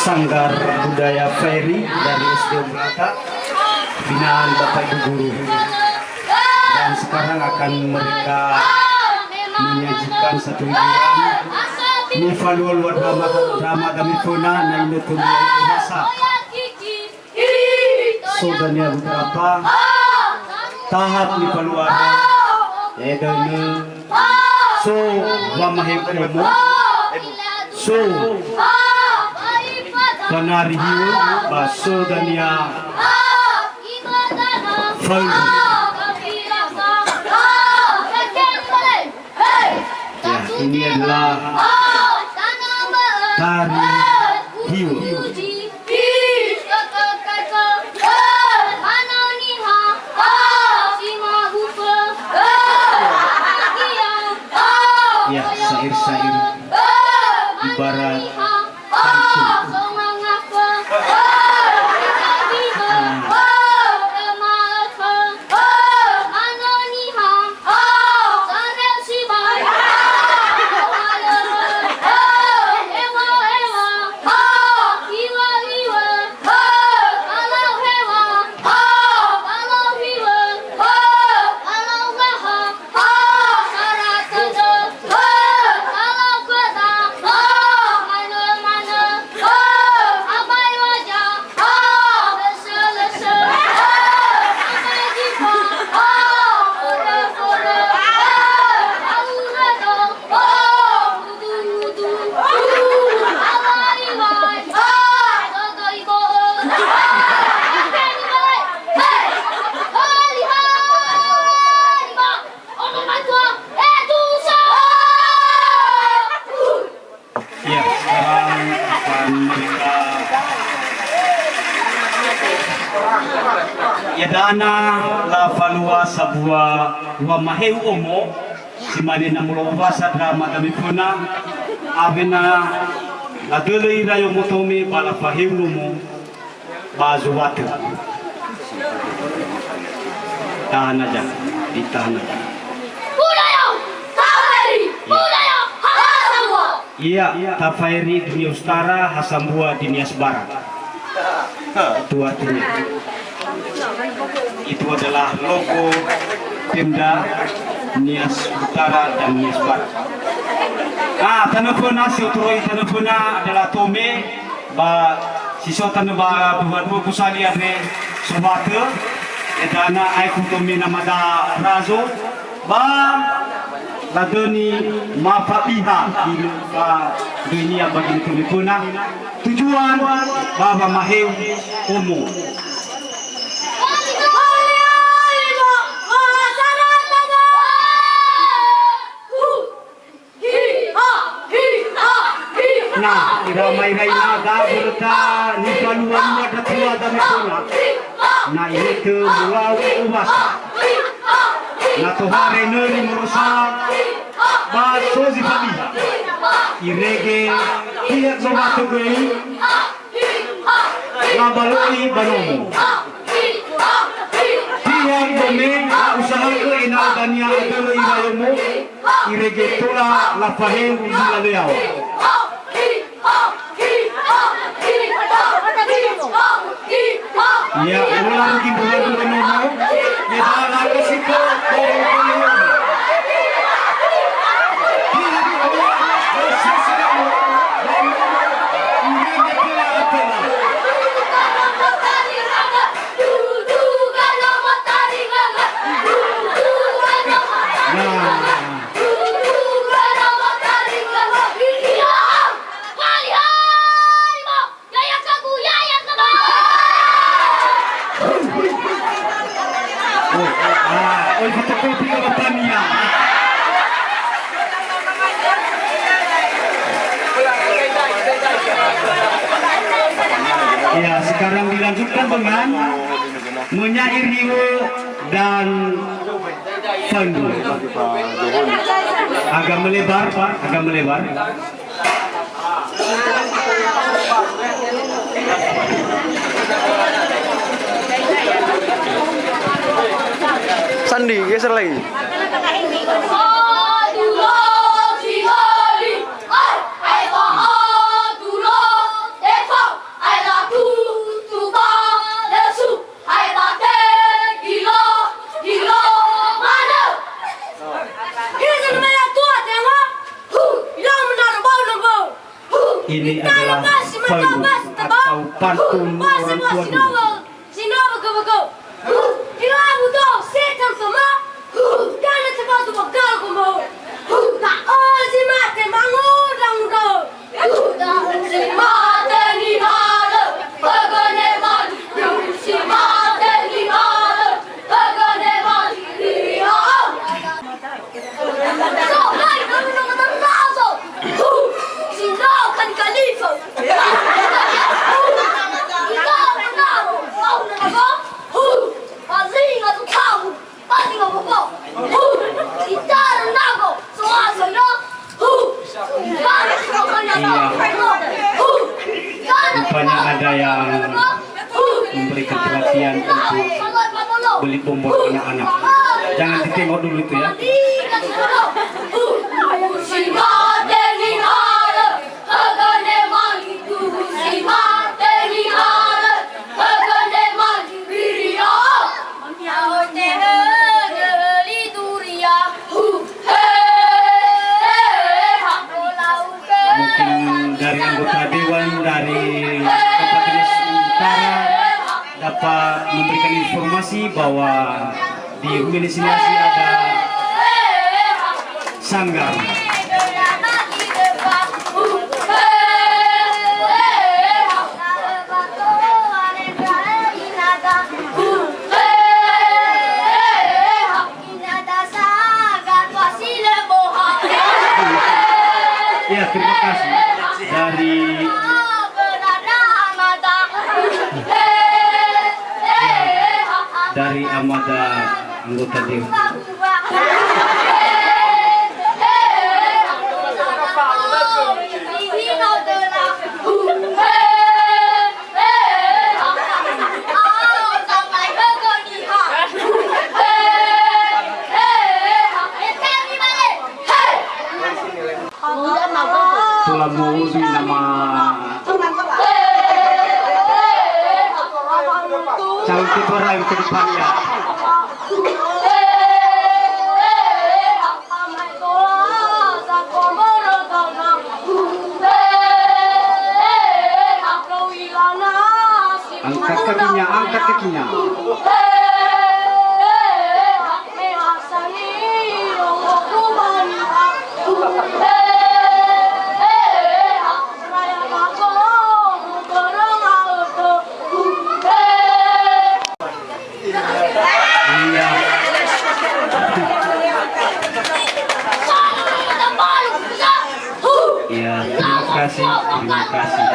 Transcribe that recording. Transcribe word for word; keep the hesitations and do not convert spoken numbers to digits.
Sanggar Budaya Fairy dari S D Umbrata, binaan Bapak Ibu Guru. Dan sekarang akan mereka menyajikan satu hiburan. Nifalua-lua drama, drama Dame Föna, na inötö mula bahasa. So dania beberapa tahap nifaluara, edöna so wamahe omo, so banari hiu, ba so dania faulu. Ya, ini adalah tari hiu. Ya, syair-syair ibarat pantun. Ya, sekarang akan mereka, ya, dania lafalua sambua wamahe omo, si mane na mula bahasa drama Dame Föna, awena ladölö ira yomo tome ba lafaheu nomo. Ba zuwatö. Tahan aja, ditahan aja. Budaya, Tafairi, budaya, ha sambua. Iya, Tafairi dunia Utara, ha sambua di Nias Barat. Itu artinya. Itu adalah logo Pemda Nias Utara dan Nias Barat. Ah, tanö föna, si uturoi tanö föna adalah tome, ba si so tanö ba dua-dua gosali andre sowatö, edana aeku tome namada razo, ba ladöni mafabiha di ba döinia ba ginötö föna, tujuan ba wamaheu omo. Na, ira maira inaga berta nifalua-lua datua Dame Föna. Na inötö mulau owasa. Na tohare nöri morosa, ba so zi fabiha. Irege pihak sowatö göi, labaloi ba nomo. Pihak döi, la'usahagö ena'ö dania adölö ira yomo, irege tola lafaheu zi lalö yaŵa. Ya, ulang lagi bulan-bulan nono. Ya, dalam kasih ke, Oh, ah, oh, fotokopi ke depannya. Ya, sekarang dilanjutkan dengan menyair Riwo dan Pandu. Agak melebar, Pak, agak melebar. Sandi, geser lagi. Ini adalah pantun atau pantun orang tua dulu. Sinawal, sinawal gawa-gawa. Irabu do setan fama. Dana tebadu bakal gumau. Ta'o si mate mangoda-ngoda. Ta'o si mate nihalö. Pagone madu si mate nihalö. Pagone madu. So, hai, kamu nama tentang so. Hu, sindakan kalifo. Hu, sindakan kalifo. Hu, paling aku tahu. Paling aku tahu. Hu, kita rendago. Soal saya. Hu, sindakan kalifo. Hu, rupanya ada yang memberikan perhatian untuk beli bonbon anak-anak. Jangan ditengok dulu itu ya. Mungkin dari anggota dewan dari Kabupaten Nias Utara dapat memberikan informasi bahwa di Rumah Dinas Seniasi ada sanggar. Ya, terima kasih. Dari, ya, dari Amada anggota dewan. Tola mu'udu nama calon ketua R A M ke depannya. Angkat kakinya, angkat kakinya. Iya. Iya, terima kasih, terima kasih.